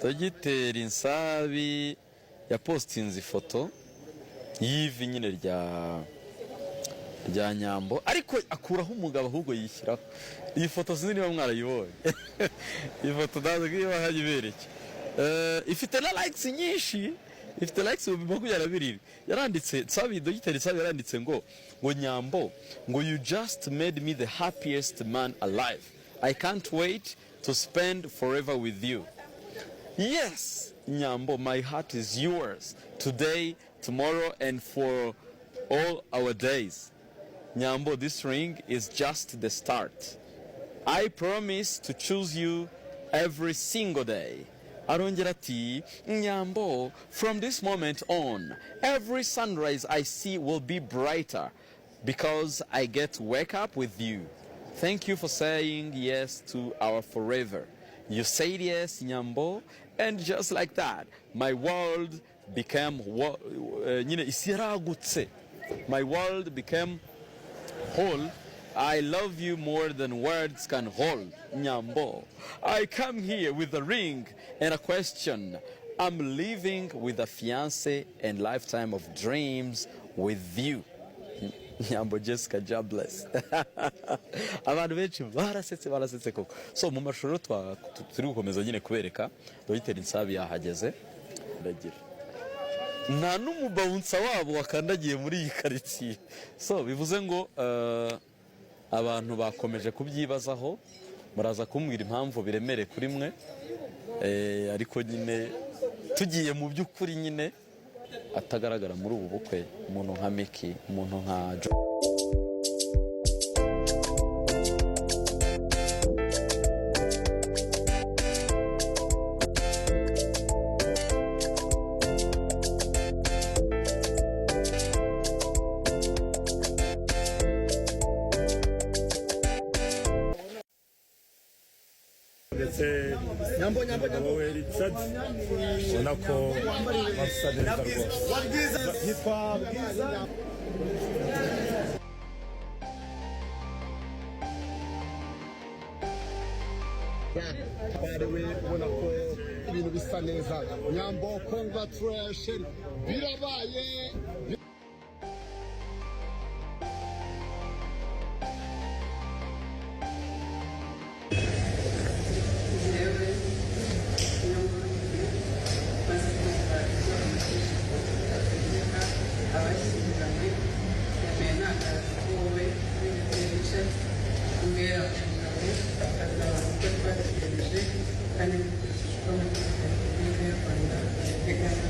Dogiteri Nsabi yapostinze ifoto y'ivi nyine rya Nyambo, ariko akuraho umugabo ahubwo yishyiraho iyi foto. Sinzi niba mwarayibonye iyi foto, ndaza niba hayibereke. Ifite na likes nyinshi, ifite likes 27,000. Yaranditse Nsabi, Dogiteri Nsabi yaranditse ngo "Nyambo," ngo "you just made me the happiest man alive. I can't wait to spend forever with you. Yes, Nyambo, my heart is yours today, tomorrow and for all our days. Nyambo, this ring is just the start. I promise to choose you every single day." Arongera ati: "Nyambo, from this moment on, every sunrise I see will be brighter because I get to wake up with you. Thank you for saying yes to our forever. You said yes, Nyambo, and just like that, my world became nyine isi yaragutse. My world became whole. I love you more than words can hold, Nyambo. I come here with a ring and a question. I'm living with a fiance and lifetime of dreams with you. Nyambo Jessica Jobless." Abantu benshi barasetse, barasetse koko. So mu mashusho turi gukomeza nyine kubereka, Dogiteri Nsabi yahageze, ndagira nta n'umu bouncer wabo wakandagiye muri iyi karitsiye. So bivuze ngo abantu bakomeje kubyibazaho. Muraza kumbwira impamvu biremereye kuri mwe. Ariko nyine tugiye mu by'ukuri nyine atagaragara muri ubu bukwe, umuntu nka Miki, umuntu nka Ndetse wowe Richard, ubona ko basa neza rwose. Yitwa Bwiza. Barewe, ubona ko ibintu bisa neza. Nyambo, congratulation, birabaye. Njyewe niyo maze kumva ibyo amategeko ategeka abashyingiranywe, nemeye ntangaje ko wowe n'ibiti Richard umbera umugabo tukazabana uko twabitegereje kandi dukurikije uko amategeko ya Repubulika y'u Rwanda abiteganya.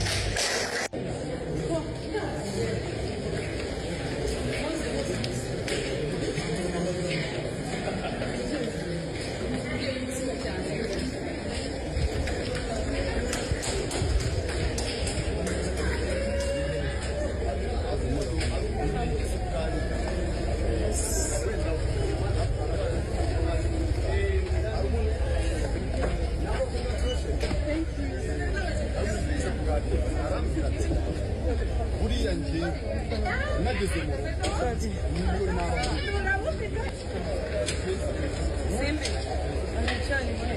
Buriya njyewe nageze mu rugo niyo naba. Simbi aracanye muri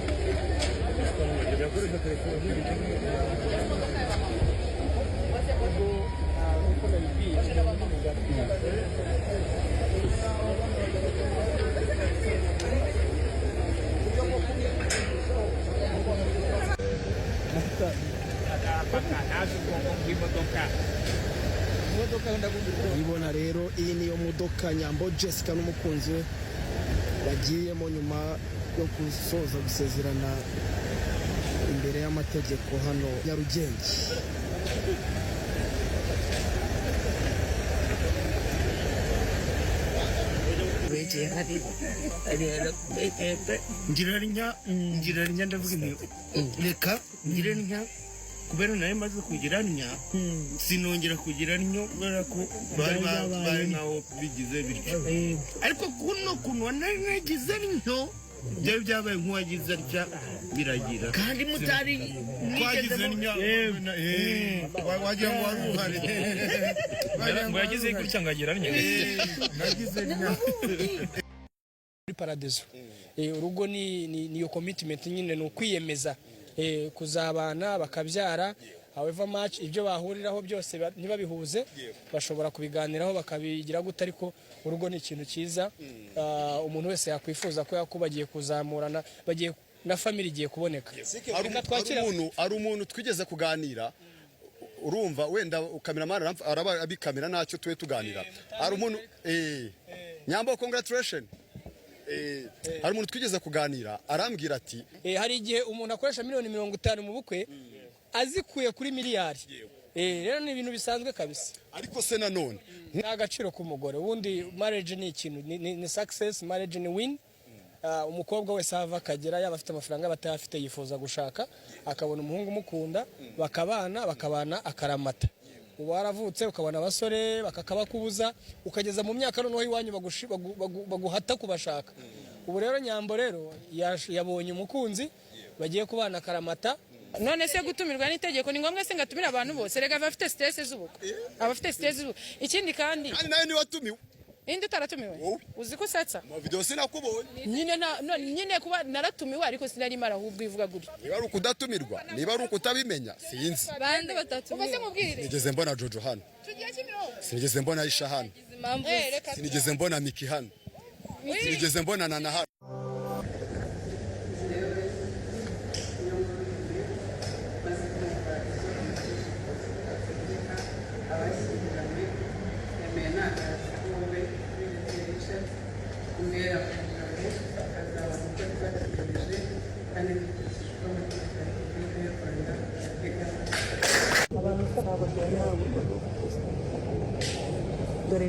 Uyibona rero, iyi niyo modoka Nyambo Jessica n'umukunzi we bagiyemo nyuma yo gusoza gusezerana imbere y'amategeko hano Nyarugenge. Begeye hari Ngira ntya, ngira ntya, ndavuga nti reka ngire ntya, kubera nari maze kugira ntya sinongera kugira ntyo, kubera ko bari bari nkaho bigize bityo. Ariko kuno kuntu nari nagize ntyo, byari byabaye nk'uwagize atya biragira. Kandi mutari twagize ntya, wagira ngo wari uhari. Ngo yagize gutya ngo agira ntya. Nagize ntya. Muri paradizo. Urugo ni iyo commitment nyine, ni ukwiyemeza. Kuzabana bakabyara, however much ibyo bahuriraho byose ntibabihuze, bashobora kubiganiraho bakabigira gute, ariko urugo ni ikintu cyiza. Umuntu wese yakwifuza ko yakuba bagiye kuzamurana, bagiye na family igiye kuboneka. Reka twakire. Hari umuntu twigeze kuganira, urumva wenda cameraman araba abikamera ntacyo tube tuganira. Hari umuntu, Nyambo, congratulation. Hari umuntu twigeze kuganira arambwira ati: Hari igihe umuntu akoresha miliyoni 50 mu bukwe azikuye kuri miliyari. Rero ni ibintu bisanzwe kabisa. Ariko se nanone Ni agaciro k'umugore. Ubundi marriage ni ikintu ni success, marriage ni win. Umukobwa wese ava akagera, yaba afite amafaranga, yaba atayafite, yifuza gushaka akabona umuhungu umukunda, bakabana akaramata. Uba waravutse ukabona abasore bakakabakubuza, ukageza mu myaka noneho iwanyu baguhata kubashaka. Ubu rero Nyambo rero yabonye umukunzi bagiye kubana akaramata. None se gutumirwa n'itegeko? Ni ngombwa se ngatumira abantu bose? Rega abafite stress z'ubukwe, abafite stress z'ubukwe. Ikindi kandi Kandi nawe niwatumiwe. Indi utaratumiwe? Wowe. Uzi ko usetsa. Mu video sinakubonye. Nyine na no, nyine kuba naratumiwe ariko sinari mara, ahubwo ivuga gutyo. Niba ari ukudatumirwa, niba ari ukutabimenya, sinzi. Bande Ubwo se batatumiwe? Mubwire. Sinigeze mbona Jojo hano. Tugiye Kimironko. Sinigeze mbona Aisha hano. Impamvu? Reka. Sinigeze mbona Miki hano. Sinigeze mbona Nana hano. Njyewe Niyonkuru maze kumva ibyo amategeko ategeka abashyingiranywe, nemeye ntangaje ko wowe Uwiringiyimana Richard umwera ku mugabo akazabona uko twategereje kandi dukurikije uko amategeko ya Repubulika y'u Rwanda ateganya. Dore.